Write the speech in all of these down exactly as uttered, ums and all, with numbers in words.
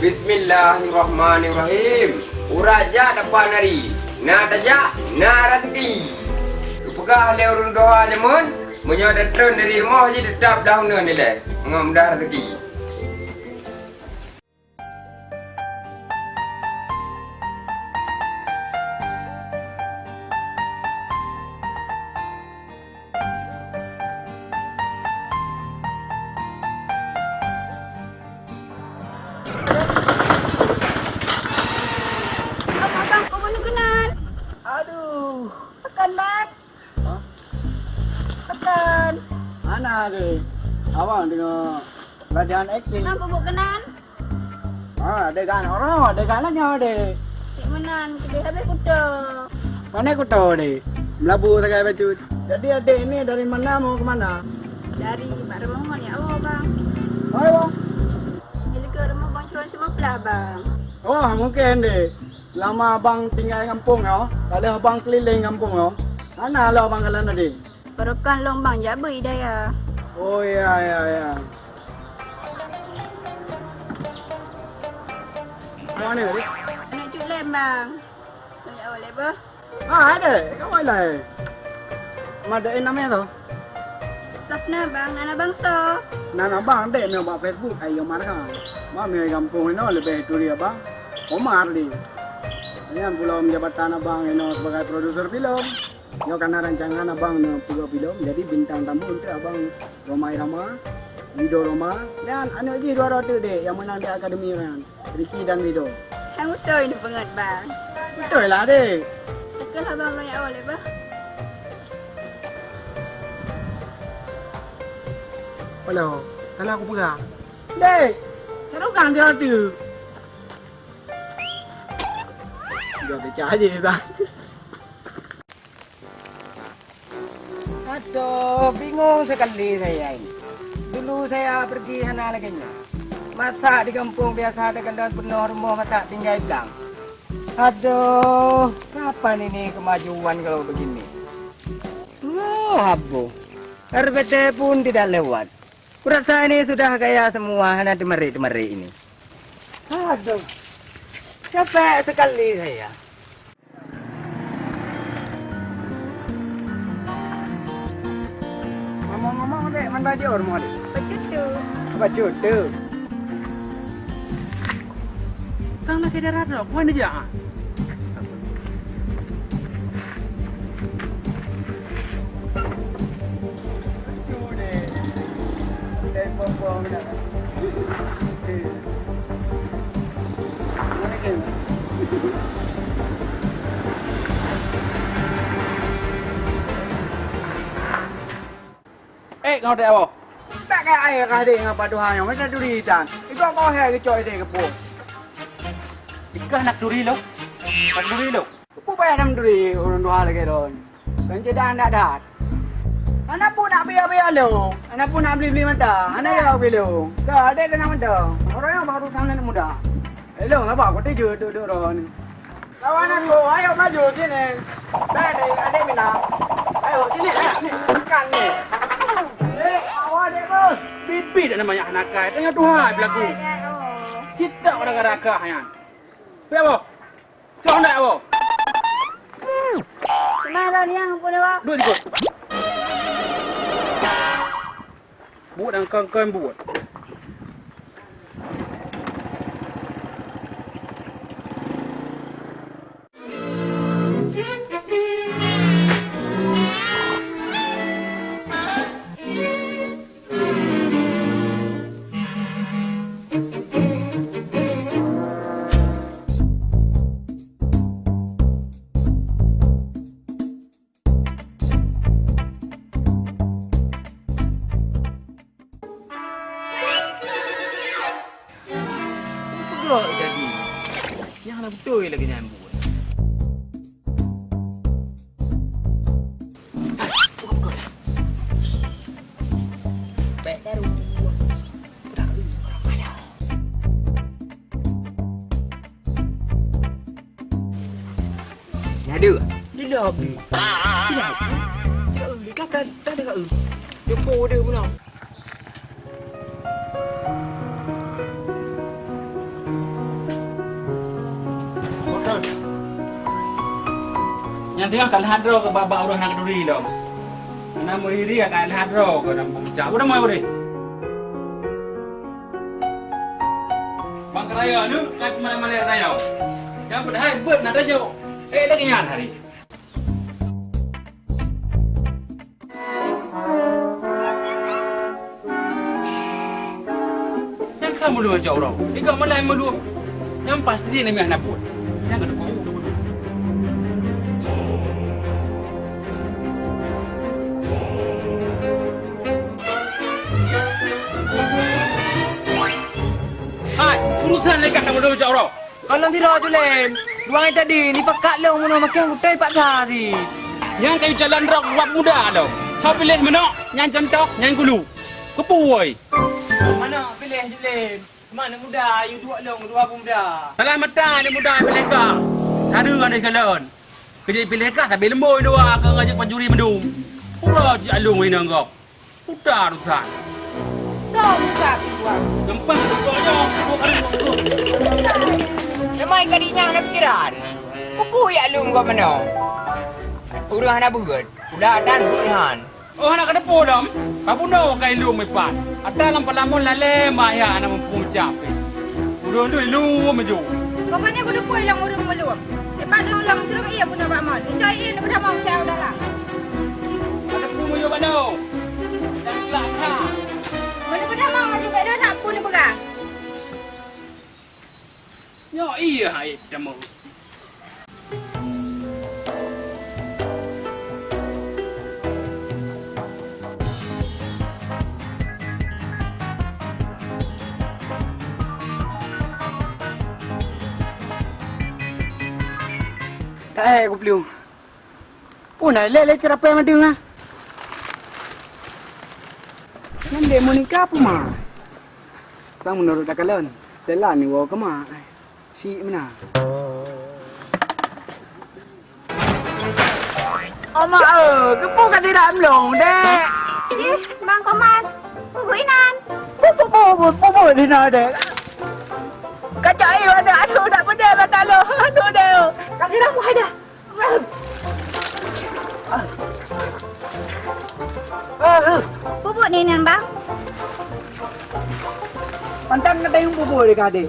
Bismillahirrahmanirrahim. Urat jak dapat nari. Na tajak, na raseuki. Geupeugah lé ureuëng tuha jameun, meunyoe tatreun dari rumoh jih teutap dah uneuen ilée, ngon mudah raseuki. Abang, kau mana kenal? Aduh. Tekan, Bang. Hah? Tekan. Mana ke? Abang tengok latihan akting. Kenapa bukan kenal? Ah, adegan orang, adegan lagi ada. Cik Menan, kedai habis kuto. Mana kuto deh? Melabu sagai bacut. Jadi adik ini dari mana mau ke mana? Dari Mak Ramon ya Allah, Bang. Hai, Bang. Jadi ke rumah Bang Syuan semua pelah, Bang. Oh, mungkin deh. Selama abang tinggai kampung nyoe, ka lheueh abang keliling kampung nyoe, hana lom abang kalon tadi. Barokan lom bang jak beuet daya. Oh, ya, ya, ya. Mau ni tadi? Aneuk cut lem, bang. Banyak awak leh, beuh. Ah, ada. Kawan lah. Mada nama tu? Safna, bang, anak bangsa. Nan abang dek meu bak Facebook, ayo marha. Ma meu gampông inoe leubeh turi abang. Omar di. Nyan pulo jabatan abang inoe sebagai produser filem. Nyoe kana rancangan abang neupeugah filem, jadi bintang tamu untuk abang Rhoma Irama, Wido Rhoma, dan aneuk jih dua droe teuk dek nyang meunang di akademi nyan. Ricky dan Wido. Hai beutôi ni beungat, bang. Beutôi lah, dek. Oke lah, bang, banyak awak leh, bang. Halo, hana kupeugah. Dek, seru kan dia tu? Dia pecah aja, bang. Aduh, bingung sekali saya ini. Dulu saya pergi hana lagée nyan. Masak di gampông biasa ada kandang peunoh rumoh masak tinggai blang. Aduh, kapan ini kemajuan kalau begini? Wah, abu. R B T pun tidak lewat. Kurasa ini sudah gaya semua, hana teumarik-teumarik ini. Aduh, capek sekali saya. Ngomong-ngomong, dek, mana jauh rumah, dek? Bacut tu. Bacut tu. Tang na syedara droe, kuwan aja, ah. Eh, kau tak apa? Tak kaya air kah dek dengan Pak Tuhan yang macam duri tan. Ikut kau hai kecok dek ke pun. Ikah nak duri lo. Nak duri lo. Kau payah nak duri orang dua lagi don. Kan cedah nak dah. Anak pun nak biar-biar lo. Anak pun nak beli-beli mata. Anak ya beli lo. Dah ada kena mata. Orang yang baru sana muda. Hello, apa? Kau tuju duduk ron. Kawan aku, ayo maju sini. Tadi ada mina. Ayo sini, eh, ni, makan ni. Eh, awak dek bos. Bibi dah namanya anak kai. Tanya Tuhan belagu. Cita orang rakah nyan. Siapa? Cok nak apa? Kemana ni yang pun apa? Duduk ikut. Buet nyang kon-kon buet. Peugah jadi. Nyang hana beutôi lagèe nyan buet. Bèk daru. Nyan deuh. Di lobby. Di lobby. Cakap eu, ka dah, dah dengar eu. Jumpa order pula. Nyan teungoh ka lheuh droe keu babah ureueng na keuduri lom. Na meuriri ka lheuh droe keu na peucah. Udah mai udah. Bang Keraya ni, kan malai-malai Keraya. Nyang padahai beuet na tajok. Eh, lagèe nyan hari. Nyang ka meuluwa cok uroe, tiga malam meuluwa. Nyang pasti na meuh na buet. Nyang ka teupeue. Hai, urusan lé ka meuluwa cok uroe. Kalon sidroe Julem, dua ngai tadi, ni pakat lôn bunoe makin kutai pat sehari. Nyang kayu jalan rot buat muda lom. Ka piléh meunoe, nyan contoh, nyan gulu. Keupeue woi? Manoe piléh Julem. Mana muda, ayu duek lôn, dua pemuda. Salah mata ni muda piléh ka. Tadu aneuëk kalon. Kejak piléh ka, tapi lemboi dua, ka ngajak pajuri mendung. Pura jak lôn inong gob. Udah urusan. Soe buka pintoe? Gampang buka nyoe. Buka, buka, buka. Memang ka dinyang na pikiran. Kupu yak lum kau meno. Urang hana beuet. Udah dan beuet han. Oh, hana kena pulang. Kamu no kai lum ipan. Ada lam palamun lalem ayah anak mumpung capek. Udah tu lum maju. Kau pandai kudu pui lam urung melum. Lepas tu lam ceruk iya guna bak mon. Icai iya ni pada mau saya udah lah. Ada pun maju bak dong. Mana pun dah mau maju kat dia nak pun pegang. Nyoe iya hai temu. Ka hai kuplueng. Pun hai lé lé cerapée madeueng ah. Nyan dek Monica puma. Sang menurut dakalon, Stella ni woe keuma. Si mena. Oma eh, kepu ka tidak mlong dek. Ih, Bang Komar, pupu inan. Pupu pupu pupu di na dek. Kaca ayo ada aduh tak pedai mata lo. Aduh dek. Tak kira aku ada. Bubuk ni nyan, Bang. Pantang na tayong bubuk deh kade.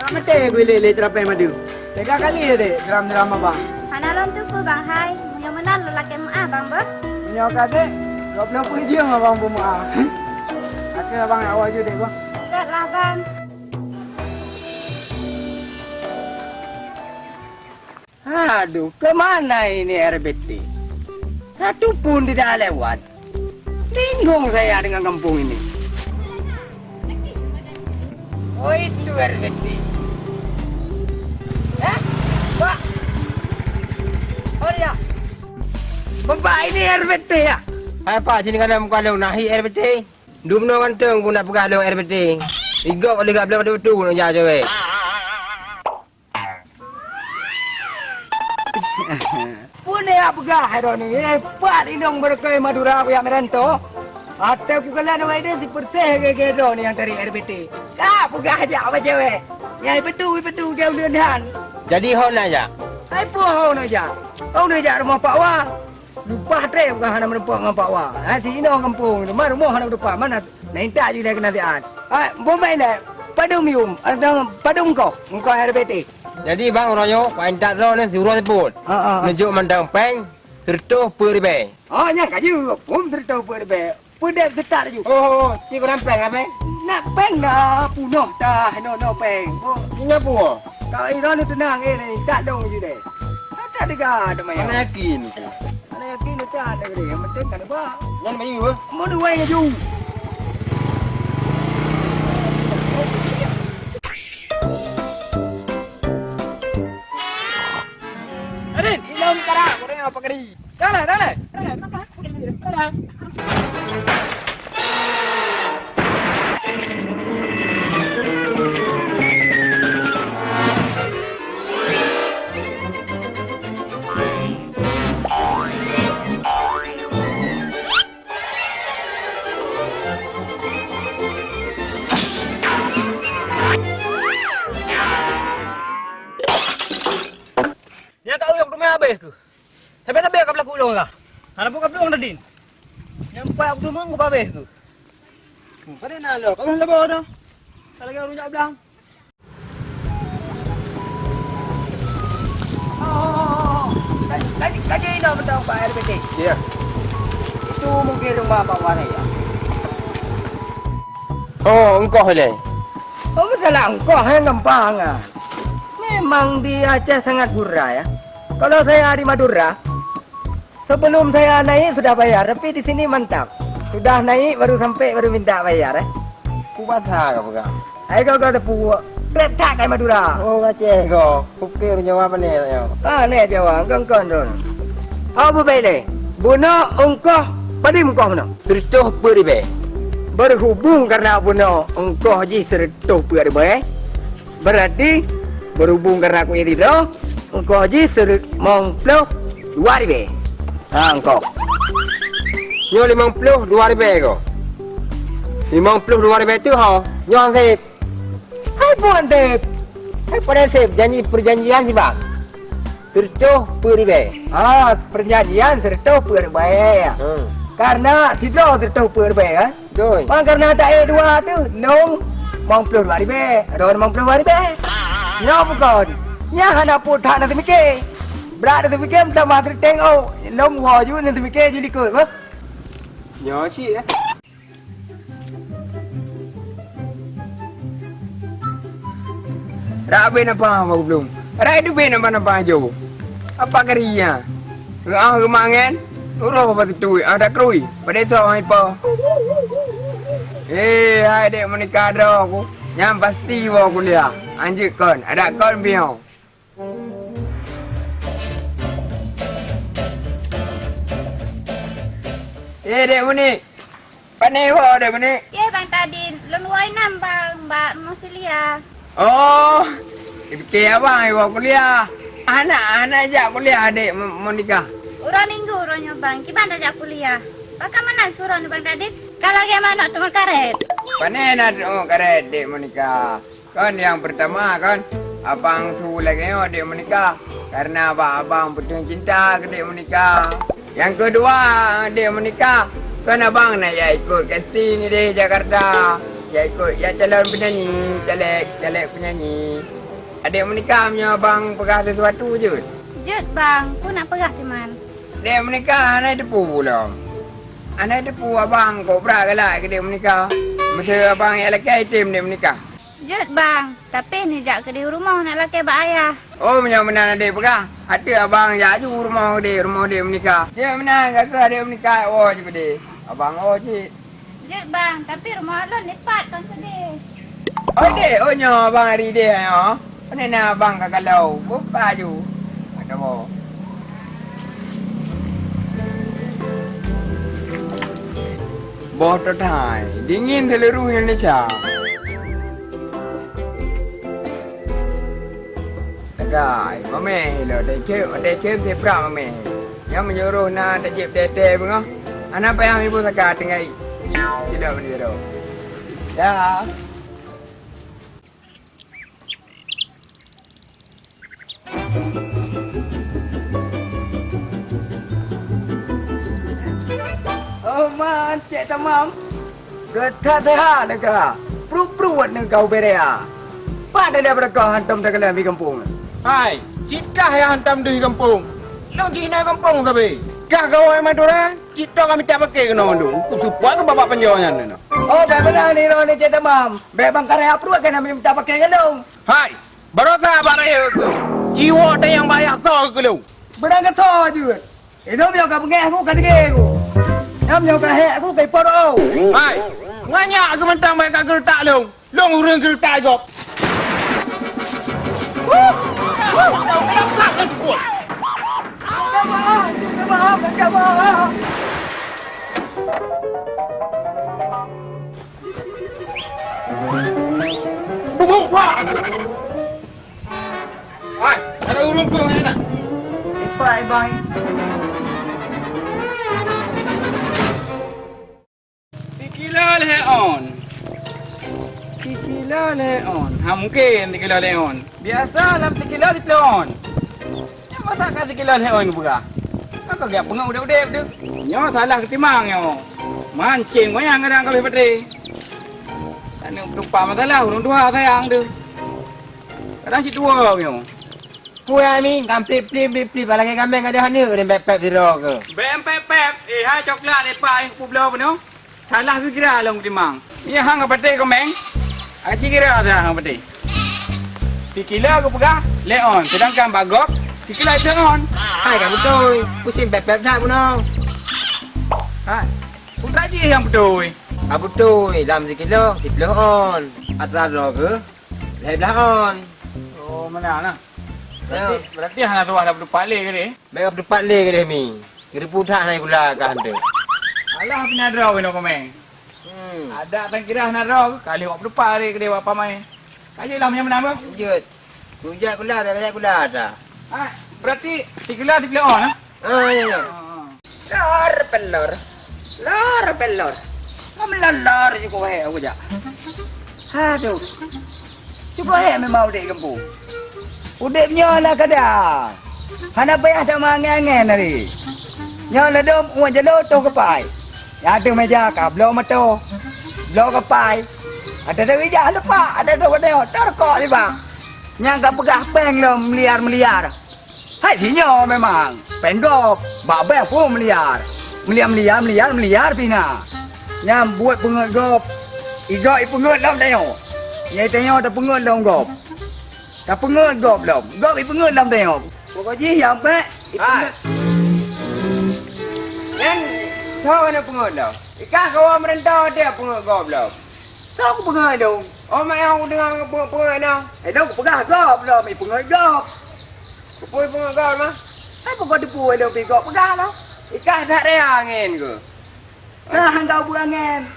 Mate gue lele terapai madu. Tiga kali ya dek, geram-geram abang. Hana lom tuku, Bang hai. Nyoe meunan lôn lakée meuah, Bang beuh. Nyoe kade, dua puluh pun jiang abang bumeuah. Aku abang awak je dek, Bang. Tet lah, Bang. Aduh, ke mana ini R B T? Satu pun tidak lewat. Bingung saya dengan kampung ini. Oh, itu R B T. Eh, Pak. Oh, ya. Bapak, ini R B T ya? Hai, Pak, sini kan ada muka lewat nahi R B T. Dumno ganteng pun nak peugah lewat R B T. Igok oleh gak belum ada betul nak jaga cewek. Pun ya peugah hai droe ni, eh, pat inong beureukai Madura kuyak meurantô. Até kukalon awai deh sipeurséh gé-gé droe ni nyang tari R B T. Ka peugah jak bak cewek. Nyang ipeutui-peutui gé ulôn han. Jadi ho na jak? Ai peue ho na jak? Ho na jak rumoh Pak Wa. Lupah trép ka hana meurumpok ngon Pak Wa. Ha, si inoe gampông, teuma rumoh hana meurumpok, mana na intat ju lé keunan siat. Ha, boh mai lé, padum yum, atau padum koh, muka R B T. Jadi bang uroe nyoe, Pak intat droe nyan siuroe seupôt. Ha, ha, ha. Neujok mantong péng, seureutôh peuet ribèe. Ha, nyan ka jeuet, phôn seureutôh peuet ribèe. Peudeh seutat laju. Oh, oh, oh, ci kurang péng, ha, péng? Nak péng dah, punoh tah, no, no péng. Oh. Ci nyapu, oh? Ka ira ni teunang, eh, ni, tak dong ju deh. Ada dega teuma. Mana yakin? Mana yakin tu ada deh, yang penting kan apa? Nyan bayu, eh? Mau dua yang laju. Adin, ilong kara, goreng apa kari? Dale, dale, dale, dale. Nyang tak uyok Eh, ku. Sabe-sabe ka pelaku ulông lah. Hana pun ka pelaku ulông tadi. Nyang empat aku tu mang ku babeh ku. Hmm, pada na lo, ka lheueh labo dah. Ka lagèe ureueng jak blang. Oh, kaji, kaji, kaji inoe mantong Pak R P T. Iya. Itu mungkin rumah Pak Warai, ya? Oh, engkoh ilèe. Oh, masalah engkoh, eh, gampang, ah. Memang di Aceh sangat gura, ya. Kalau saya di Madura, sebelum saya naik sudah bayar, tapi di sini mantap. Sudah naik baru sampai baru minta bayar, eh. Ku basa ka peugah. Hai kau, kau teupeu. Trép that kai Madura. Oh, Aceh kau. Oke, Jawa mana ya? Ah, ni Jawa, kau kau tu. Apa baik leh? Bunoe ongkoh, padum ongkoh bunoe? Sireutoh peuet ribèe. Berhubung karena bunoe ongkoh jih sireutoh peuet ribèe, berarti berhubung karena aku iri dah, ongkoh jih limong ploh dua ribèe. Ha, ongkoh. Nyoe limong ploh dua ribèe ko. Limong ploh dua ribèe tu ho, nyoe sép. Hai buat sép. Hai pada sép janji perjanjian si bang. Sireutoh peuet ribèe. Ah, perjanjian sireutoh peuet ribèe. Hmm. Karena sidroe sireutoh peuet ribèe kan? Doi. Bang, karena taék dua tu, lông limong ploh dua ribèe, droe limong ploh dua ribèe. Nyoe bukon. Nyan hana pun that na teumike. Brat na teumike, meutamah teuriteng, oh, lông woe ju na teumike jilikot, beuh. Nyoe cit, eh. Rabe napa, Bang Blum? Rai dupe napa-napa jo. Apa kari nyan? Heu'ah geumangen, uroe bak teutui, ah, dak krui. Padé soe hai po? Eh, hai Dek Monika droe ku. Nyan pasti woe kuliah. Anjeuk kon, adak kon piôh. Eh, Dek Monik. Pane woe, Dek Monik? Yeh, Bang Tadin. Lôn woe inan, Bang, bak rumoh si Lia. Oh, dipike abang iwoe kuliah. Hana, hana jak kuliah Dek Mo-, Monika? Uroe Minggu uroe nyoe, Bang. Kiban tajak kuliah? Pakon meunan surôh nibak Bang Tadin? Ka lagèe manok teungoh karét. Pane na teungoh karét, Dek Monika? Kon nyang peurtama kon, abang su lagèe nyoe Dek Monika, kareuna bak abang peuteung cinta keu Dek Monika. Nyang keudua, Dek Monika, kon abang na jak ikot casting di Jakarta, jak ikot, jak calon penyanyi, caleg, caleg penyanyi. Dek Monika, meunyoe abang peugah sesuatu jeuet? Jeuet, Bang. Peue nak peugah, Timan? Dek Monika hana teupeu lom. Hana teupeu abang kok brat galak keu Dek Monika. Meuseu abang jak lakèe item Dek Monika. Jeuet, Bang. Tapi neujak keudeh u rumoh neulakèe bak ayah. Oh, meunyoe meunan adak peugah, ateueh abang jak aju u rumoh keudeh, rumoh Dek Monika. Jeuet meunan, ka keuh Dek Monika woe ju keudeh. Abang woe cit. Jeuet, Bang. Tapi rumoh lôn dipat kon keudeh. Oh, Dek, oh, nyoe abang ari deh nyoe. Pane na abang ka kalau. Buka aju. Ada mo. Boh tot hai, dingin seluruh Indonesia. Tagai, mameh lo, teucem, teucem siprak mameh. Nyang meunyoe na tajép tete beungoh. Hana payah mibu saka tinggai. Tidak begitu. Dah. Oh, man, Cek Tamam. Geutat seuhat neuka. Pruet-pruet neuka ubé raya. Pat daripada kah hantom teukalon di gampông? Hai, cit kah nyang hantom deuh di gampông? Lôn cit hinoe gampông sabe. Kah gawai Madura? Cit toh ka mita paké keunoe mandum. Kutupat keu babah panjoe nyan. Oh, bèk meunan, droeneuh Cek Tamam. Bèk bang kareh apruet keunoe mita paké ngon lôn. Hai, barosa bak rayeuk keuh. Jiwoe teuh nyang bayah soe keu lôn. Beurangkasoe jeuet. Ilôn nyoe ka beungèh ku, ka degé ku. Nyan nyoe ka hék ku, ka ipot oh. Hai, nganyak keuh mantong bèk ka geureutak lôn. Lôn ureueng geureutak gob. Bubuk, wah! Hai, ada ureueng peue nyan na? Ipai, Bang. Tikilo lhèe on. Tikilo lhèe on. Ha, mungken tikilo lhèe on. Biasa lam tikilo siplôh on. Nyan Masa ka sikilo lhèe ôn geupeugah? Ka geujak peungeut udép-udép tu. Nyoe salah keutimang nyoe. Mancéng manyang kadang ka lheueh patéh. Taneuk tupa masalah ureueng tuha sayang tu. Kadang cit dua nyoe. Peue hai Mi, kam plip-plip, plip-plip, lagèe gaméng ka deuh aneuk, ureueng pép-pép sidroe keuh. Bèk pép-pép, eh, hai coklat, eh, pai, eh, peubloe bunoe. Salah geugira lôn keutimang. Nyan hang ka patéh gaméng. Aci gira salah hang ka patéh. Sikilo geupeugah lhèe ôn, seudangkan bak gob, sikilo siplôh ôn. Hai ka beutôi, pusing pép-pép that bunoe. Ha, peue jih nyang beutôi? Ka beutôi, lam sikilo siplôh ôn. Atra droe keuh lhèe blah ôn. Oh, meunan nah. Berarti, berarti hana tuah dah beutupat lé keudéh? Bèk ka beutupat lé keudéh Mi. Geureubu that hana gula kah hanteuk. Alah pih na droe keunoe komeng. Hmm. Adak tan kira hana droe, ka lheueh wak beutupat lé keudéh wak pamai. Ka jeuet lah meunyoe meunan bah. Jeuet. Kujak gula, bèk kajak gula dah. Ah, berarti sikilo siplôh ôn, ah? Ah, ya, ya. Ah, ah. Lor pelor. Lor pelor. Ngam lor lor cukup hek aku jak. Aduh. Cukup hek memang udép gampông. Udép nyoe lah kada. Hana payah tameuangén-angén hari. Nyoe ladôm ueh jaloe toh keupai. Nyang ateueh meja ka bloe moto. Bloe keupai. Ada dari jah lepak, ada dari dia terkok libak. Nyang ka peugah péng lom miliar-miliar. Hai sinyoe memang péng gob, bak bank pun miliar. Miliar, miliar, miliar, miliar pih na. Nyan buet peungeut gob. Igob ipeungeut lom tanyoe. Nyang tanyoe tapeungeut lom gob. Tapeungeut gob lom. Gob ipeungeut lom tanyoe. Pokok jih nyang pék ipeungeut. Nyan soe na peungeut lom? Ikah kawa meurintah dia peungeut gob lom. Soe kupeungeut lom? Oh, mak nyang kudeungoe peungeut-peungeut na. Eh, lôn kupeugah gob lom, ipeungeut gob. Keupeue ipeungeut gob, mah? Hai pukon teupeu lôn pi gob peugah lom. Ikah that raya angén keuh. Ka han tau beuangén.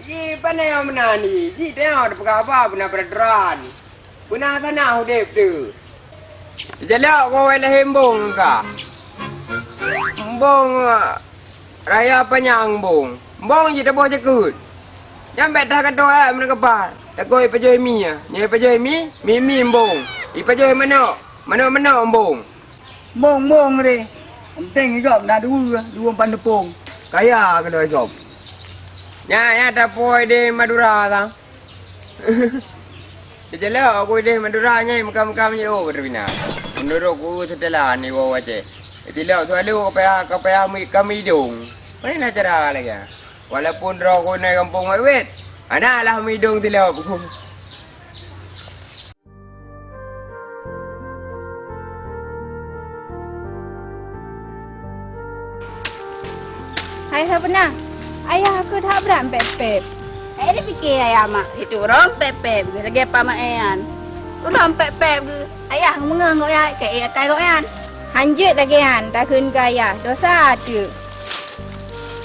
Ji, pane nyang meunan ji? Ji, teuh teupeugah haba beuna peraturan. Beuna tanah udép teuh. Jalok kawai lahé embong ka. Embong, Raya panyang embong. Embong jitaboh jakeuet. Nyan bèk that ka toh, eh, meunan keupat. Takot ipajoh mi, eh. Nyoe ipajoh mi, mi-mi embong. Ipajoh manok, manok-manok embong. Embong-embong deh. Penting igob na dua, dua pan teupông. Kaya keunoe igob. Nyan, nyan tapôi di Madura sang. Dijalok aku ideh Madura nyan meuka-meuka meunyoe teubina. Meunurot ku seutela ni woe Aceh. Ditilok selalu ka payah, ka payah mi-, ka midong. Pane na cara lagèe? Walaupun droe ku na gampông wet-wet, hana lah midong tilok ku. Hai Sabrina, ayah aku that brat pép-pép. Hai, dipike ayah mak, itu ureueng pép-pép, lagèe pamak nyan. Ureueng pép-pép geuh, ayah meungeue ngok nyan, keu akai gobnyan. Hanjeuet lagèe nyan, takheun keu ayah, dosa teuk.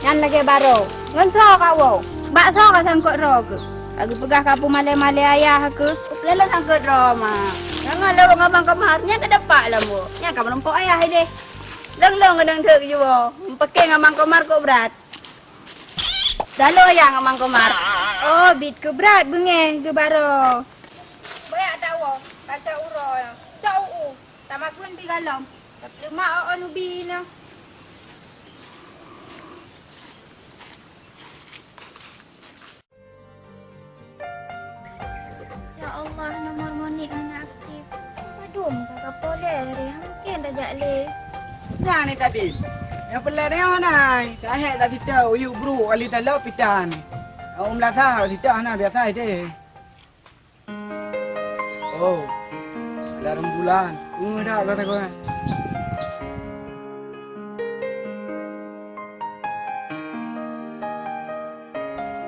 Nyan lagèe baroe, ngon soe kawoe, bak soe kasangkot droe keuh. Ka geupeugah kapeumalèe-malèe ayah keuh. Lôn sangkot droe, mak. Nyan ngon lôn ngon Bang Komar, nyan keudepak lom bu. Nyan ka meurumpok ayah ideh. Lôn-lôn keudong teuk jiwoe, meupaké ngon Bang Komar kok brat. Lalu ayah ngon Bang Komar. Oh, bit keu brat beungèh geubaroe. Beuyak tawoe, kacok uroe, cok u-u, tamakheun pi galom. Leumah o-on ubi nyoe. Ya Allah, nomor Monik hana aktif. Padum ka kapoleh lé, mungken tajak lé. Nah ni tadi. Nyang peulai nyoe nai, tahék dak siteue uyuek brok kali talop pitan. Awak meulasah dak siteue hana biasa deh. Oh, ada rembulan. Uh, dah kata kau.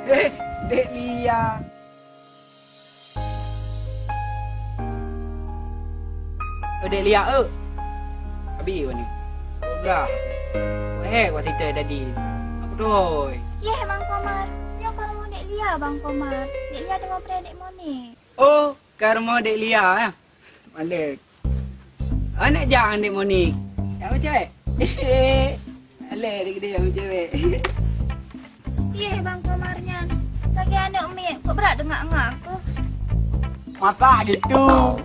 Eh, Dek Lia. Oh, Dek Lia, eh. Abi, wani. Udah. Wahé, wah sita tadi. Aku doi. Yeh, Bang Komar. Nyoe ka rumoh Dek Lia, Bang Komar. Dek Lia teuma preh Dek Monik. Oh, ka rumoh Dek Lia, eh. Malek. Aneuk jak Dek Monik. Ya, macam, eh? Alek, dek gede, macam, eh? Yeh, Bang Komar nyan. Lagi aneuk miet, kok brat deungak-ngak keuh. Masa gitu?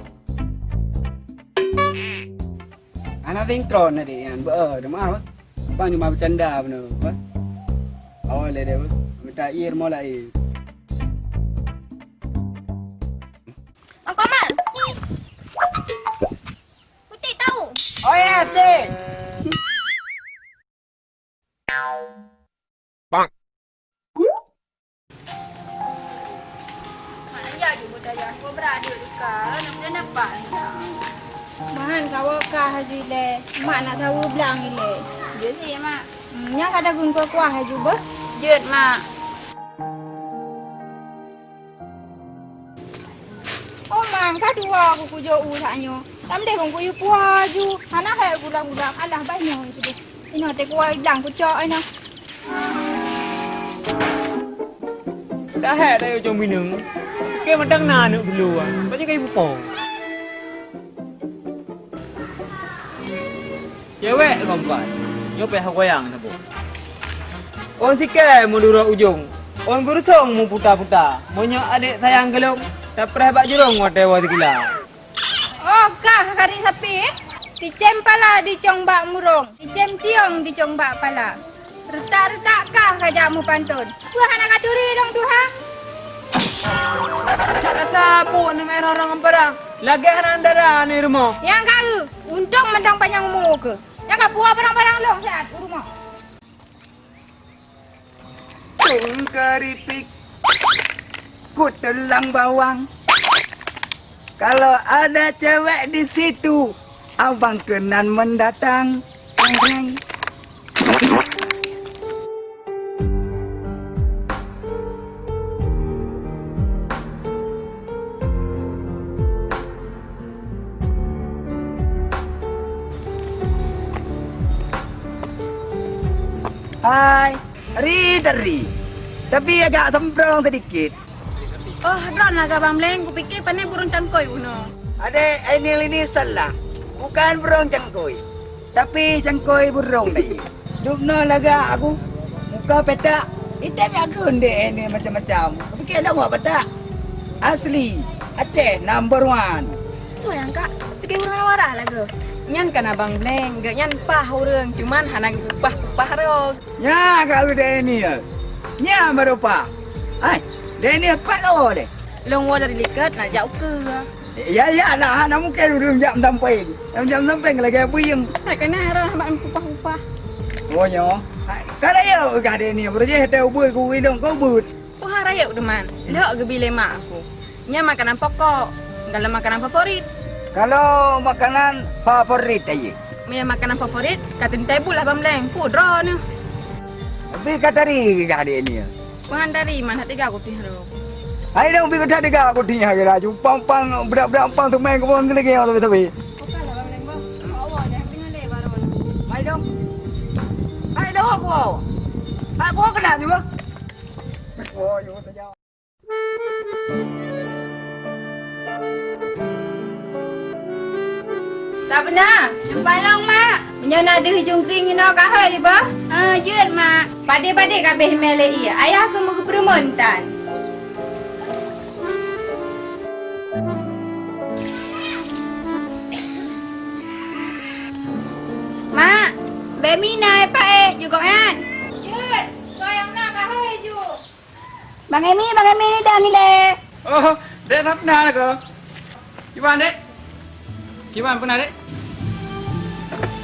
Hana sinkron tadi nyan, beu, eh, dah maaf, eh. Bang cuma bercanda beuna, eh. Awai lé deh, eh. Minta air, mau lah air. Bang Komar. Putik tahu. Oh ya, S D. Mak, ya, jumpa dayah. Kau beradik luka. Nak kena nampak, ya. Mahan, kawak kah haji le. Mak nak tahu belang ile. Jeuet sih, Mak. Hmm, nyang kada gun kuah-kuah haji beuh. Jeuet, Mak. Oh, mang, ka dua aku kujok u sak nyoe. Tam deh kong kuyu pua ju. Hana hai gulang-gulang. Alah, bah nyoe itu deh. Inoe teh kuah ilang kucok inoe. Dah hai dah yo jong binung. Ke madang na aneuk dulu ah. Banyak kayu pupong. Cewek gompat, nyoe pih goyang saboh. Ôn sikée meudurok ujong, ôn geurusong meuputa-puta. Meunyoe adék sayang geulom, tapreh bak jurông watée woe sikila. Oh, kah kari sapi, eh? Ticém pala dicong bak murông, ticém tiong dicong bak pala. Reutak-reutak kah kajak meupanton. Peue hana katuri lông tuha? Cak kata buet ngon roh-roh ngon parang. Lagée hana dara ni rumoh. Nyang ka eu, untông mantong panyang umu keuh. Nyang ka puwoe barang-barang lông siat u rumoh. Tung keripik, kutelang bawang. Kalau ada cewek di situ, abang keunan mendatang. Hai. Hai, ri teri. Tapi agak semprong sedikit. Oh, droeneuh kah Bang Bleng, kupike pane burông cangkôi bunoe. Adek, Ainil ini salah. Bukan burông cangkôi, tapi cangkôi burông tadi. Dubnoe lagak aku. Muka petak, itam yak kheun dek Ainil macam-macam. Kupike lawak petak. Asli, Aceh number one. Soe nyang kak? Pike ureueng warah lagoe. Nyan kan Abang Bleng, geuh nyan pah ureueng, cuman hana geupah-pah rog. Nya ka eu Daniel. Nya baru pah. Hai, Daniel, pat ka woe lé? Lôn woe dari likot nak jak ukeue. Ya, ya, nah, hana mungken ureueng jak meusampéng. Nyang jak meusampéng lagèe buyeng. Hai, keunan roh mak mupah-upah. Oh, nyoe. Hai, ka rayeuk kah Daniel, beureujéh teuh ubeuet ku inong keu ubeuet. Tuha rayeuk teuma, lheueh geubi lé mak aku. Nyan makanan pokok, dalam makanan favorit. Kalau makanan favorit aye? Meunyo makanan favorit, ka teuntèe bulah Bang Bleng, peue droeneuh. Tapi ka tari kah adik ni? Peue han tari, man, that tiga kuting harok. Hai dong, pi ka that tiga kuting harok laju. Pang-pang, bedak-bedak pang seumai keu pang lagi, tapi-tapi. Bukanlah Bang Bleng, Bang. Awak dah dengar lé baru. Hai dong. Hai dong, aku. Hai, aku kenal juga. Sabeuna, jumpa lom, Mak. Meunyoe na deuh jungkring inoe ka hôi, Bah? Eh, jeuet, Mak. Padé-padé ka abéh mé lé ie. Ayah keuh meugeupeurumoh tan. Mak, bemi na paék jukok nyan. Jeuet, soe nyang na ka hôi ju. Bang Emi, Bang Emi, ni dah milé. Oh, Dek Sapna lah ko. Kiban, Dek? Kiban pernah, Dek?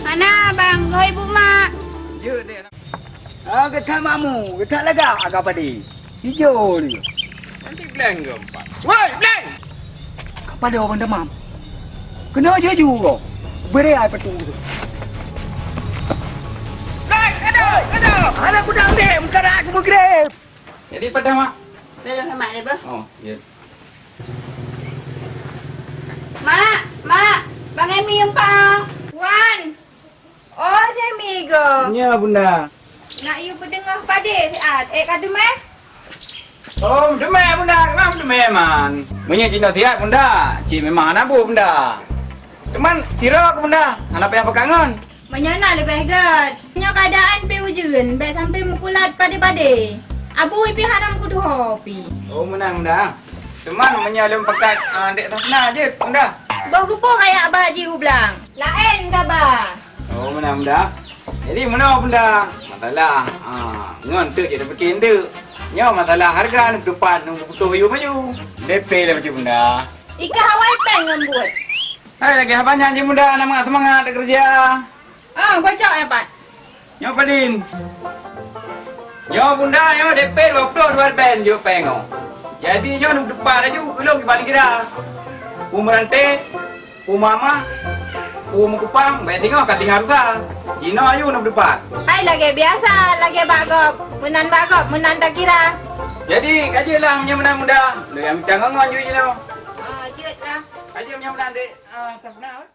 Hana, Bang, goh ibu mak. Ya, Dek. Ah, geutak makmu, geutak lagak agak padi. Hijau ni. Nanti Bleng ke empat. Woi, Bleng! Kepada orang demam. Kena jaju ko. Beri ai petu tu. Bleng, ada, ada. Anak budak ni, bukan aku bergrep. Jadi pada mak? Belum mak ni, Bah. Oh, ya. Mak, mak, Bang Emi empa. Wan. Oh, Semi go. Nya, Bunda. Nak yue peudeungoh padé siat. Eh, ka teumé? Oh, teumé, Bunda. Kenapa teumé, man? Meunyo cit siat, Bunda. Cit memang hana bu, Bunda. Teuma tiro keu Bunda. Hana payah peukangon. Meunyoe na leubeh gét. Nyoe keuadaan pih ujeuen, bèk sampai meukulat padé-padé. Abu pih hana meukudoh pih. Oh, meunan, Bunda. Teuma meunyoe lôn pakat, ah, Dek Sapna jeuet, Bunda. Boh keupeue kayak bak jih u blang. Laén kaba. Oh, meunan Bunda. Jadi meunoe Bunda. Masalah, ah, ngon teuk jeuet tapike eunteuk. Nyoe masalah hareuga neutupat ngon butoh yue maju. D P lah bacut Bunda. Ika hawai péng ngon buet. Hai, lagèe haba nyan jih Bunda, na mangat seumangat takeureuja. Ah, bacok ya, Pat. Nyoe padin. Nyoe Bunda, nyoe D P dua ploh dua ribèe jok péng nyoe. Jadi nyoe neutupat laju, ulôn kiban kira. Peue meurante, peue mama, peue meukupang, bèk singoh ka tinggai rusa. Jinoe laju neutupat. Hai lagèe biasa, lagèe bak gob. Meunan bak gob, meunan takira. Jadi, ka jeuet lah meunyoe meunan Bunda. Lôn nyang mita ngon-ngon ju jinoe. Ah, jeuet lah. Ka jeuet meunyoe meunan, Dek. Ah, Safna.